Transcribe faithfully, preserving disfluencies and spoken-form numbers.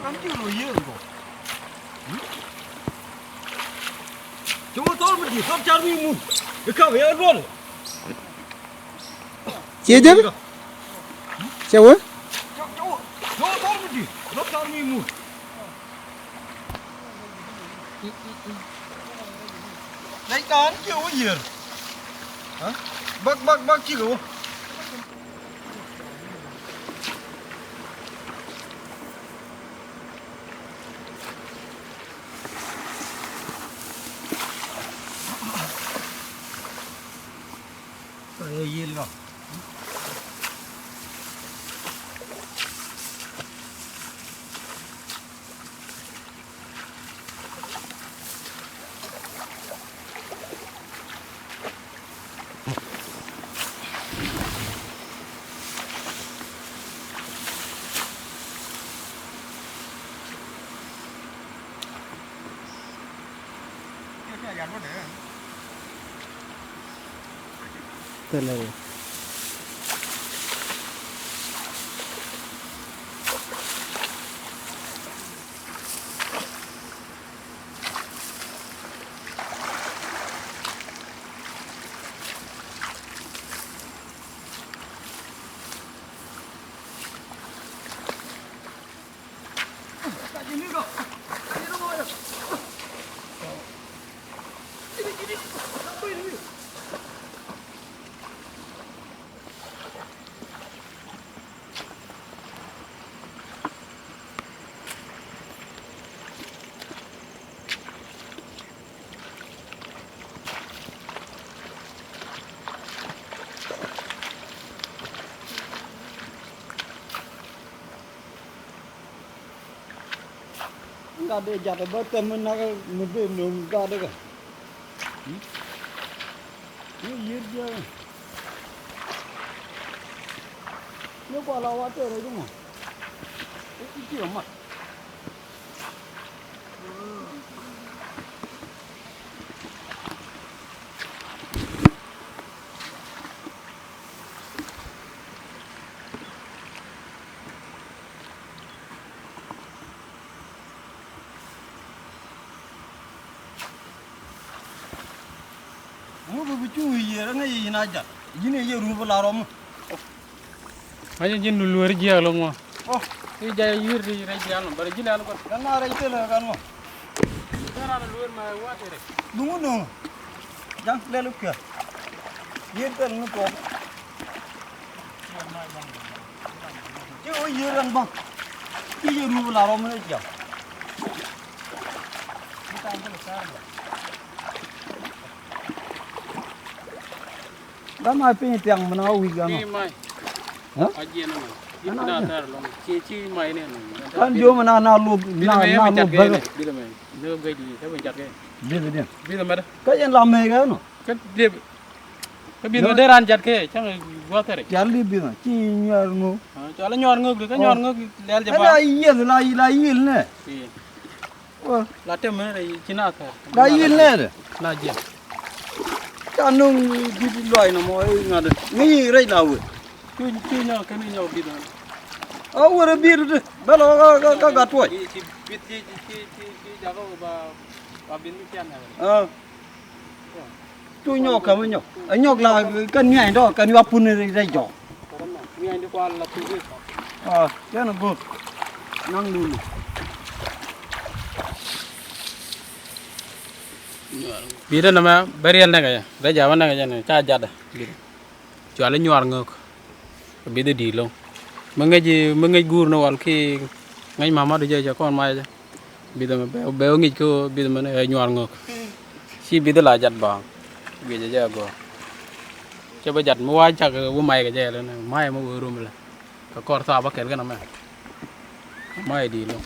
Kan ti lo yer ko. Cɛ wä thɔr mi di thɔr car mi mun. I̱ kam yɛ duɔl. Ciɛ jek? Cɛ wä? Cɛ wä thɔr mi di thɔr car mi mun. Nɛy kaan ciɛ wä yer. Bak bak bak cikɛ wä. Thilɛ. Gat dee jat bä tɛm mi nak mi dee nööŋ gat dee kɛ. Ni yier jiääk. Ni kual a wa tɛɛr rɛy di mɔ. I̱ ci mat. Ŋu bi bi cuŋ yiëër ŋäc yɛ yɛn a jat. Ji̱n ɛ yɛ rup la rɔm. Ŋa̱c ji̱n du lueer jiɛɛk lo̱ŋ ŋuɔ. Ɔ. Ti jay yi̱r ti rɛy jiɛɛk lo̱ŋ bärɛ ji̱n ɛn kɔn. Kɛn na rɛy thilɛ kɛn ŋuɔ. Kɛn na lueer mɛ wa̱a̱ ti rɛy. Duŋ duŋ. Ja̱ŋ lɛl kui̱. Yiëër thil ni tuɔɔk. Ci ɣöö yiëër ɛn bä. Ci yɛ rup la rɔm ni jiɛɛk. Gat ma piny thiaŋ mi na wi̱c gan. Ni mai. Hä? A jiɛn ni mai. Ni na thɛr lɔŋ. Ci ci mai ni. Kan jiö mi na na lup na na lup bä. Bidɛ mɛ. Ni bɛ gɛc di. Bidɛ diɛn. Bidɛ mɛ. Kä yɛn la mɛ kɛ nɔ. Kä dee. Kä bidɛ mɛ dee ran jat kɛ cäŋ gua̱th thɛrɛ. Cal di bidɛ ci nyuar ŋök. Cal nyuar ŋök di kä nyuar ŋök lɛl jɛ ba. Ɛn a yieth la la yiel nɛ. La tɛm mɛ rɛy ci na thɛr. La yil nɛɛdɛ. La jiɛn. Ca no̱ŋ di̱t luaac nɔmɔ i̱ ŋa̱t. Ŋi̱i̱c rɛc la wër. Cu cu nyɔk kɛn nyɔk bi̱t. A wër bi̱t ti bä lɔ kä kä gat tuɔc. Ci bi̱t ci ci ci ci ci jakä ba ba bi̱t ni cian nɛ. Cu nyɔk käm nyɔk. Ɛ nyɔk la kɛn niany dɔk kɛn yuap pun rɛy jɔk. Niany di kual la pun rɛy jɔk. Aa, cɛn a go̱o̱k. Naŋ duni. Bi̱i̱dä nɛmɛ bä riɛl nɛkɛ jɛ rɛy ja̱a̱ bä nɛkɛ jɛ ni ca jatdä. Cuali nyuar ŋök. Bidhi di̱i̱t lo̱ŋ mi ŋäc mi ŋäc guur ni wal ki ŋäc ma̱ma̱du jɛ cɛ kɔn mac jɛ. Bidhi mɛ bɛ bɛ ŋic kä bidhi mɛ ni ɛ nyuar ŋök. Ci bidhi la jat ba guic jɛ jɛ gɔɔ. Cɛ bä jat mi wa cak wi mac kɛ jɛ lɛ ni mac mɛ wee rom lɛ. Kɛ kɔr thaap bä kɛl kɛn mɛ. Mac di̱i̱t lo̱ŋ.